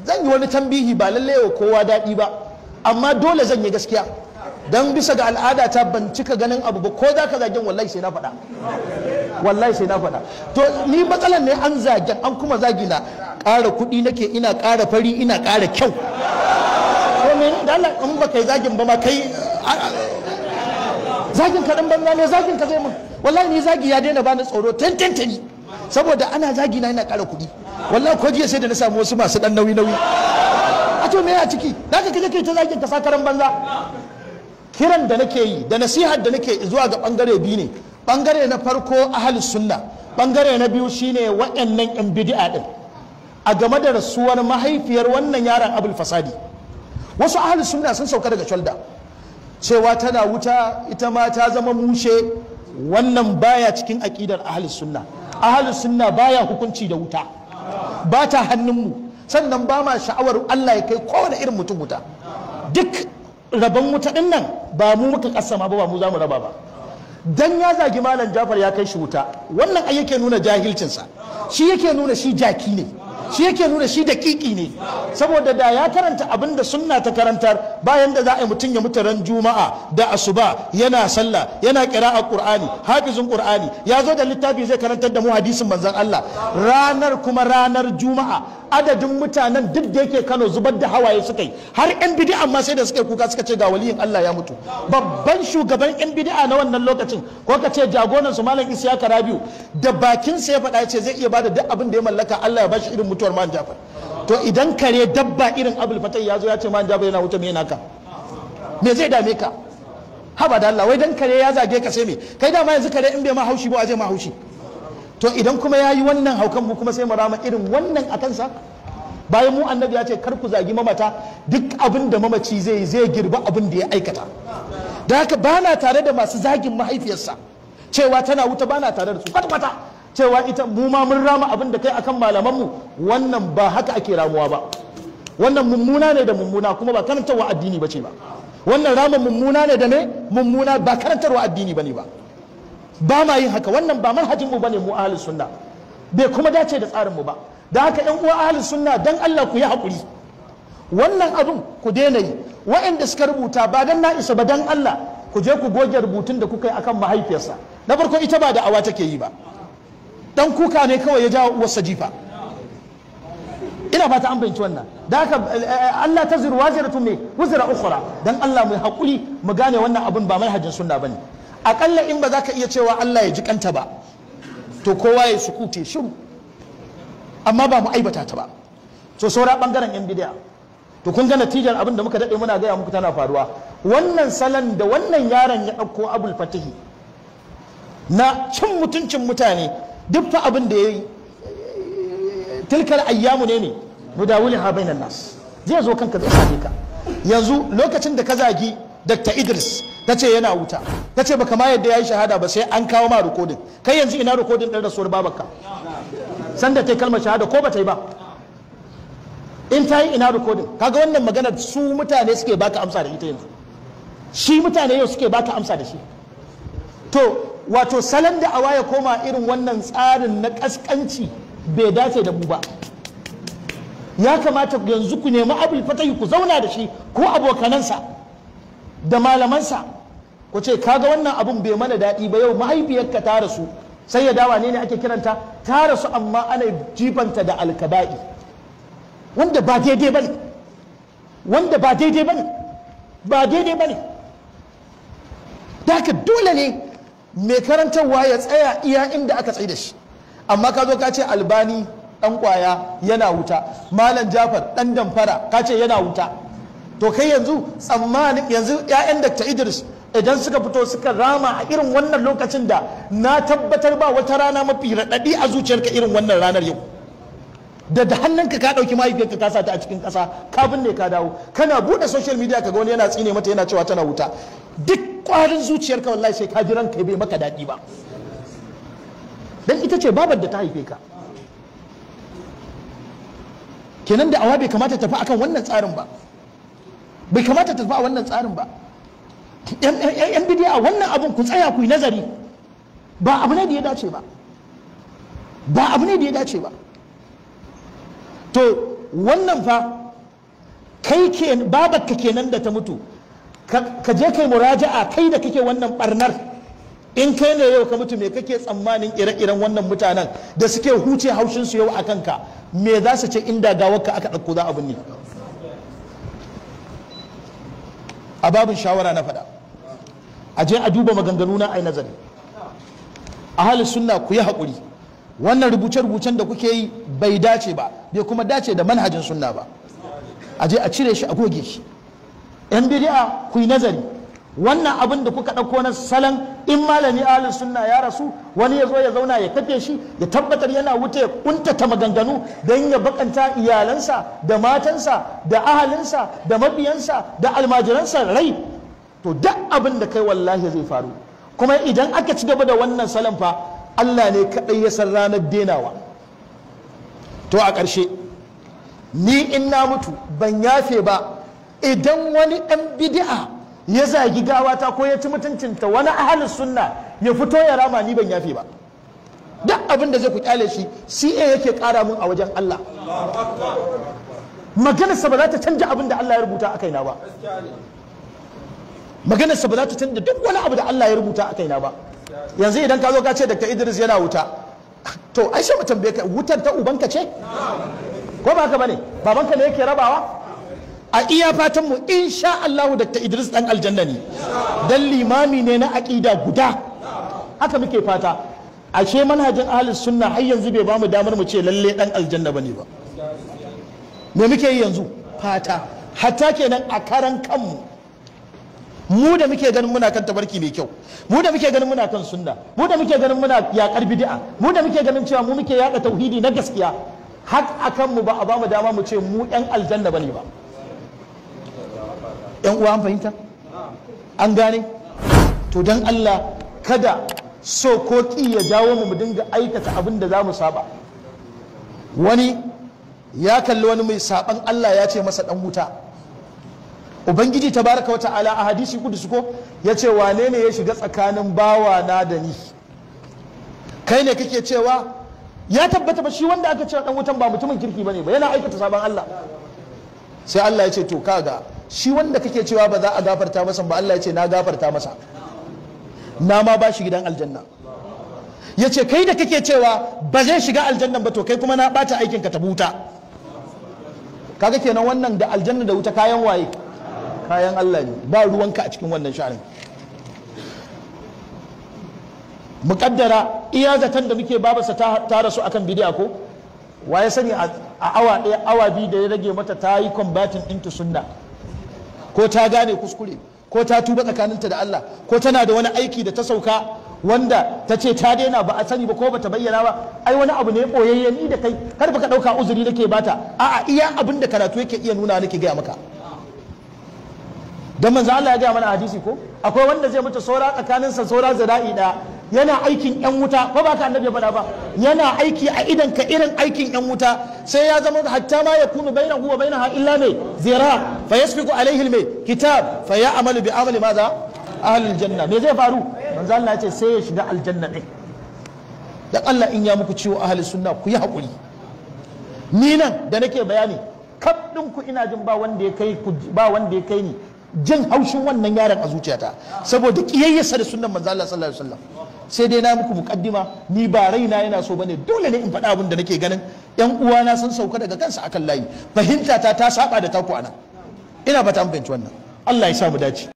Zan yi wani tambihi ba lalle wa kowa daɗi ba, amma dole zan yi gaskiya. Don bisa ga al'ada ta ban cika ganin abu ba, ko za ka zagen wallahi sai na faɗa, wallahi sai na faɗa. To ni matsalan ne an zagen an kuma zagi na ƙara kuɗi nake, ina ƙara fari, ina ƙara kyau. To me da Allah in ba kai zagin ba ma kai zagin ka dan banza ne, zagin ka zai mun. Wallahi ni zagi ya daina bani tsoro tantantani, saboda ana zagi na ina ƙara kuɗi. Wallahi ko jiya sai da na samu wasu masu dan nauyi nauyi. A to me a ciki? Zaka kaje kai ta zagin ka sakaran banza. Kiran da nake yi da nasihar da nake zuwa ga bangare biyu ne. Bangare na farko ahlus sunna, bangare na biyu shine waɗannan yan bid'a din. A game da rasuwar mahaifiyar wannan yaron Abul Fasadi, wasu ahlus sunna sun sauka daga shoulder cewa tana wuta, ita ma ta zama mushe. Wannan baya cikin aqidar ahlus sunna. Ahlus sunna baya hukunci da wuta, ba ta hannunmu. Sannan ba ma sha'awar Allah ya kai kowane irin mutum wuta. Duk rabon wuta din nan ba mu muka kasama ba, ba mu za mu raba ba. Dan ya zagi Malam Jafar ya kai shi wuta, wannan ai yake nuna jahilcinsa, shi yake nuna shi jaki ne, shi yake nuna shi daƙiƙi ne. Saboda da ya karanta abin da sunna ta karantar, bayan da za a yi mutum ya mutu ran Juma'a da asuba yana sallah, yana ƙira'a Qur'ani, hafizin Qur'ani, ya zo da littafi zai karantar da mu hadisin manzon Allah, ranar kuma ranar Juma'a adadin mutanen duk da yake Kano zubar da hawaye suka yi, har yan bid'a ma sai da suka yi kuka suka ce ga waliyin Allah ya mutu. Babban shugaban yan bid'a na wannan lokacin, ko ka ce jagoran su Malam Isiyaka Rabiu, da bakin sa ya faɗa ya ce zai iya bada duk abin da ya mallaka Allah ya bashi irin mutuwar Malam Jafar. To idan kare dabba irin Abul Fatai ya zo ya ce Malam Jafar yana wuta, me naka? Me zai dame ka? Haba da Allah, wai dan kare ya zage ka sai me? Kai dama yanzu kare in bai ma haushi ba zai ma haushi. To idan kuma ya yi wannan haukan, mu kuma sai mu rama irin wannan a kansa. Bayan mu annabi ya ce kar ku zagi mamata, duk abin da mamaci zai yi zai girba abin da ya aikata. Da haka ba na tare da masu zagin mahaifiyarsa cewa tana wuta, ba na tare da su kwata-kwata. Cewa ita mu ma mun rama abin da kai akan malamanmu, wannan ba haka ake ramuwa ba. Wannan mummuna ne da mummuna, kuma ba karantarwa addini ba ce ba. Wannan rama mummuna ne da me mummuna, ba karantarwa addini ba ne ba. Ba ma yin haka, wannan ba manhajin mu bane mu ahlus sunna, bai kuma dace da tsarin mu ba. Da haka yan uwa ahlus sunna, dan Allah ku yi hakuri, wannan abun ku daina yi. Waɗanda suka rubuta ba dan na isa ba, dan Allah ku je ku goge rubutun da kuka yi akan mahaifiyarsa. Na farko ita ba da awa take yi ba, dan kuka ne kawai ya jawo uwarsa jifa. Ina fata an bayyana wannan. Da haka Allah taziru waziratun me wuzra ukhra. Dan Allah mu hakuri mu gane wannan abun ba manhajin sunna bane. Akalla in ba za ka iya cewa Allah ya ji kanta ba, to kowa ya sukute shiru, amma ba mu aibata ta ba. So saura bangaren yan bid'a, to kun ga natijar abin da muka dade muna gaya muku tana faruwa. Wannan salon da wannan yaron ya ɗauko Abul Fatihi na cin mutuncin mutane, duk fa abin da ya yi tilkal ayyamu ne nudawiliha bainan nas, zai zo kanka zai same ka. Yanzu lokacin da ka zagi Dr. Idris ta ce yana wuta, ta ce baka ma yadda ya yi shahada ba sai an kawo ma rikodin. Kai yanzu ina rikodin ɗin rasuwar babarka sanda ta yi kalmar shahada ko ba ta yi ba? In ta yi ina rikodin? Kaga wannan maganar su mutane suke baka amsa da ita yanzu, shi mutane yau suke baka amsa da shi. To wato salon da awa ya koma irin wannan tsarin na kaskanci bai dace da mu ba. Ya kamata yanzu ku nemi Abul Fatahi ku zauna da shi ko abokanansa da malamansa, ku ce kaga wannan abun bai mana daɗi ba, yau mahaifiyarka ta rasu, sai ya dawa ne ake kiranta ta rasu, amma ana jifanta da alkaba'i, wanda ba daidai bane, wanda ba daidai bane, ba daidai bane. Da haka dole ne mai karantarwa ya tsaya iya inda aka tsaye da shi. Amma ka zo ka ce Albani dan kwaya yana wuta, Malam Jafar dan damfara ka ce yana wuta, to kai yanzu tsammanin yanzu 'ya'yan Dr. Idris idan suka fito suka rama a irin wannan lokacin da na tabbatar ba wata rana mafi raɗaɗi a zuciyarka irin wannan ranar yau, da hannunka ka ɗauki mahaifiyarka ka sa ta a cikin ƙasa ka binne ka dawo, kana buɗe social media ka ga wani yana tsine mata yana cewa tana wuta, duk ƙwarin zuciyarka wallahi sai ka ji ranka bai maka daɗi ba. Dan ita ce babar da ta haife ka. Kenan da awa bai kamata tafi akan wannan tsarin ba, bai kamata tafi a wannan tsarin ba. Yan bidiya wannan abun ku tsaya ku yi nazari, ba abu ne da ya dace ba, ba abu ne da ya dace ba. To wannan fa kai ke babarka kenan da ta mutu, ka je kai muraja'a, kai da kake wannan barnar, in kai ne yau ka mutu, me kake tsammanin ire-iren wannan mutanen da suke huce haushin su yau a kanka, me za su ce inda gawarka aka ɗauko za a binne? A babin shawara na faɗa, a je a duba maganganu na ai nazari. Ahalin sunna ku yi haƙuri, wannan rubuce-rubucen da kuke yi bai dace ba, bai kuma dace da manhajin sunna ba. A je a cire shi, a goge shi. Yan bid'a ku yi nazari, wannan abin da kuka ɗauko na salon in malami ahalin sunna ya rasu, wani ya zo ya zauna ya kafe shi, ya tabbatar yana wuta, ya kuntata maganganu don ya bakanta iyalansa da matansa da ahalinsa da mabiyansa da almajiransa rai. To duk abin da kai wallahi zai faru. Kuma idan aka ci gaba da wannan salon fa, Allah ne kaɗai ya san ranar denawa. To a ƙarshe, ni in na mutu ban yafe ba idan wani ɗan bid'a ya zagi gawata ko ya ci mutuncinta, wani ahalin sunna ya fito ya rama, ni ban yafe ba. Duk abin da zai ku kyale shi, CA yake ƙara mun a wajen Allah. Maganarsa ba za ta canja abin da Allah ya rubuta a kaina ba. Maganarsa ba za ta canja duk wani abu da Allah ya rubuta a kaina ba. Yanzu idan ka zo ka ce Dr. Idris yana wuta, to ai sai mu tambaye ka, wutar ta ubanka ce? Ko ba haka bane? Babanka ne yake rabawa? A iya fatan mu insha Allah Dr. Idris dan aljanna ne, dan limami ne na aqida guda, haka muke fata. Ashe manhajin ahlus sunna har yanzu bai bamu damar mu ce lalle dan aljanna bane ba. Me muke yi yanzu? Fata. Hatta kenan a karan kanmu, mu da muke ganin muna kan tabarki mai kyau, mu da muke ganin muna kan sunna, mu da muke ganin muna yakar bid'a, mu da muke ganin cewa mu muke yada tauhidi na gaskiya, har akan mu ba a bamu dama mu ce mu yan aljanna bane ba. Yan uwa an fahimta? An gane? To dan Allah kada so ko ki ya jawo mu mu dinga aikata abin da zamu saba. Wani ya kalli wani mai saban Allah ya ce masa dan wuta. Ubangiji tabaraka wata'ala a hadisi kudusi ko ya ce wane ne ya shiga tsakanin bawa na da ni? Kai ne kake cewa ya tabbata ba shi wanda aka cewa dan wutan ba mutumin kirki bane ba, yana aikata sabon Allah. Sai Allah ya ce to kaga shi wanda kake cewa ba za a gafarta masa ba, Allah ya ce na gafarta masa, na ma ba shi gidan aljanna. Ya ce kai da kake cewa ba zai shiga aljannan ba, to kai kuma na bata aikin ka ta wuta. Kaga kenan wannan da aljanna da wuta kayan waye? Kayan Allah ne, ba ruwanka a cikin wannan sha'anin. Muƙaddara iya zaton da muke babarsa ta rasu akan bidi'a ko wa ya sani, a awa ɗaya awa biyu da ya rage mata ta yi combating into sunna, ko ta gane kuskure, ko ta tuba tsakaninta da Allah, ko tana da wani aiki da ta sauka wanda ta ce ta daina ba a sani ba ko bata bayyana ba. Ai wani abu ne boyayye ni da kai, kar baka ɗauka uzuri nake bata, a'a iya abin da karatu yake iya nuna nake gaya maka. Dan manzo Allah ya gaya mana hadisi ko akwai wanda zai mutu saura tsakaninsa saura zira'i ɗaya, yana aikin yan wuta, ko ba ka annabi ya faɗa ba, yana aiki a idan ka irin aikin yan wuta, sai ya zama hatta ma yakunu bainahu wa bainaha illa mai zira fa yasbiqu alaihi mai kitab fa ya'malu bi amali madha ahlul janna. Me zai faru? Manzo Allah ya ce sai ya shiga aljanna din. Dan Allah in ya muku ciwo ahlus sunna ku yi hakuri. Ni nan da nake bayani kaf din ku ina jin ba wanda ya kai ku, ba wanda ya kai ni jin haushin wannan yaron a zuciyata saboda kiyayyarsa da sunnan manzo Allah sallallahu alaihi wasallam. Sai dai na muku muqaddima, ni ba raina yana so bane, dole ne in faɗa abin da nake ganin yan uwana sun sauka daga kansa akan layi, fahimta ta saba da taku anan. Ina fata an fahimci wannan. Allah ya sa mu dace.